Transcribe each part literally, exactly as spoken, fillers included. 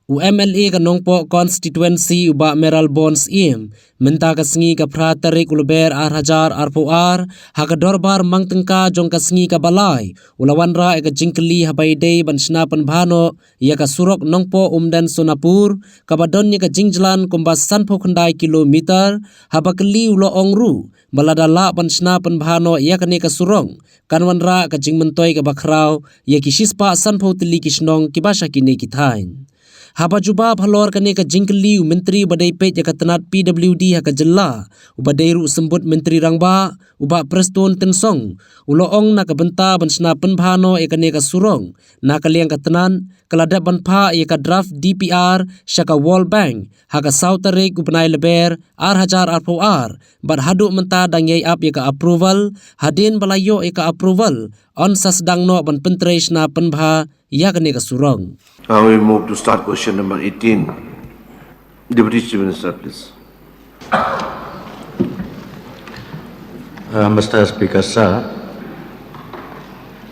U M L A ka Nongpoh Constituency u Bah Mayralborn Syiem, mynta ka sngi ka phra tarik u Lber ar hajar arphew ar, ha ka dorbar mang tyngka jong ka sngi kaba lai, u la wanrah ïa ka jingkylli haba ïadei ban shna pynbha noh ïa ka surok Nongpoh Umden Sonapur, kaba don ïa ka jingjlan kumba sanphew khyndai kilometer, haba kylli u la ong ruh ba lada lah ban shna pynbha noh ïa kane ka surok, kan wanrah ka jingmyntoi kaba khraw ïa ki shispah sanphew tylli ki shnong kiba sha kine ki thaiñ. Haba jubab halor kane ka jingkylli, u Myntri ba dei peit ïa ka tnat P W D ha ka jylla, uba dei ruh u symbud Myntri Rangbah, u Bah Prestone Tynsong, u la ong na ka bynta ban shna pynbha noh ïa kane ka surok, na ka liang ka tnat ka la dep ban phah ïa ka draft D P R sha ka World Bank ha ka saw tarik u bnai Lber ar hajar arphew ar, bad haduh mynta dang ïai ap ïa ka approval. Hadien ba la ïoh ïa ka approval, yn sa sdang noh ban pyntrei shna pynbha ïa kane ka surok. Now we move to start question number eighteen. Deputy Chief Minister, please. Uh, Mister Speaker, sir,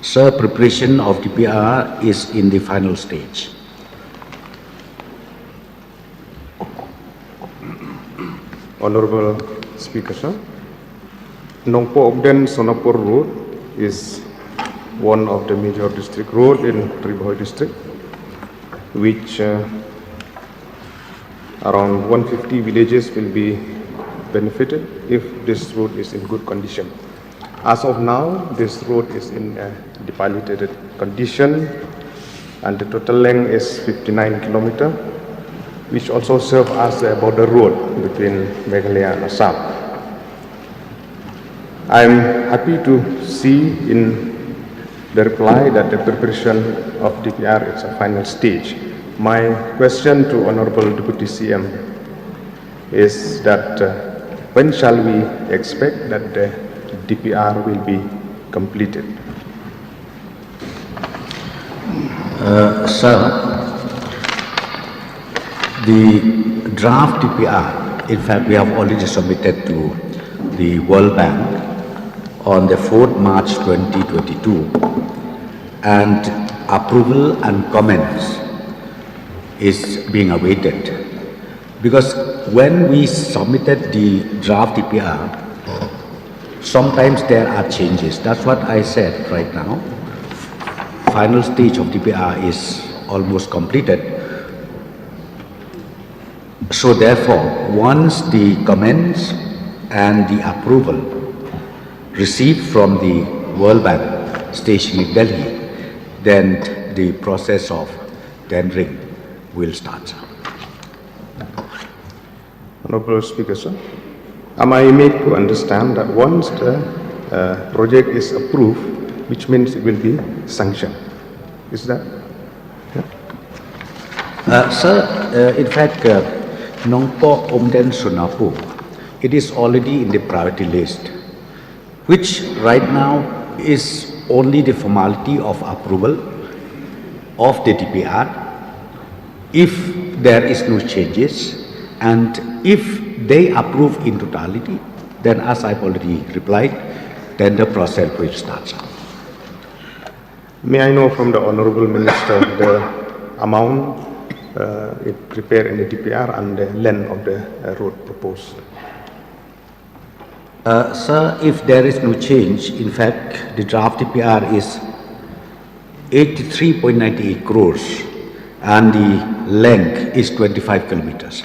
sir, preparation of D P R is in the final stage. Honorable Speaker, sir, Nongpoh Umden Sonapur Road is one of the major district road in Ri Bhoi district, which uh, around one fifty villages will be benefited if this road is in good condition. As of now, this road is in a dilapidated condition, and the total length is fifty-nine kilometer, which also serve as a border road between Meghalaya and Assam. I am happy to see in the reply that the preparation of D P R is a final stage. My question to Honorable Deputy C M is that uh, when shall we expect that the D P R will be completed? Uh, sir, the draft D P R, in fact, we have already submitted to the World Bank on the fourth March twenty twenty-two, and approval and comments is being awaited. Because when we submitted the draft D P R, sometimes there are changes. That's what I said right now. Final stage of D P R is almost completed. So therefore, once the comments and the approval received from the World Bank station in Delhi, then the process of tendering will start. Honorable Speaker, sir, am I made to understand that once the uh, project is approved, which means it will be sanctioned? Is that? Uh, sir, uh, in fact, uh, Nongpoh Umden Sonapur, it is already in the priority list, which right now is only the formality of approval of the D P R. If there is no changes and if they approve in totality, then as I've already replied, then the process will start. May I know from the Honorable Minister the amount uh, it prepared in the D P R and the length of the uh, road proposed? Uh, sir, if there is no change, in fact, the draft D P R is eighty-three point nine eight crores and the length is twenty-five kilometers.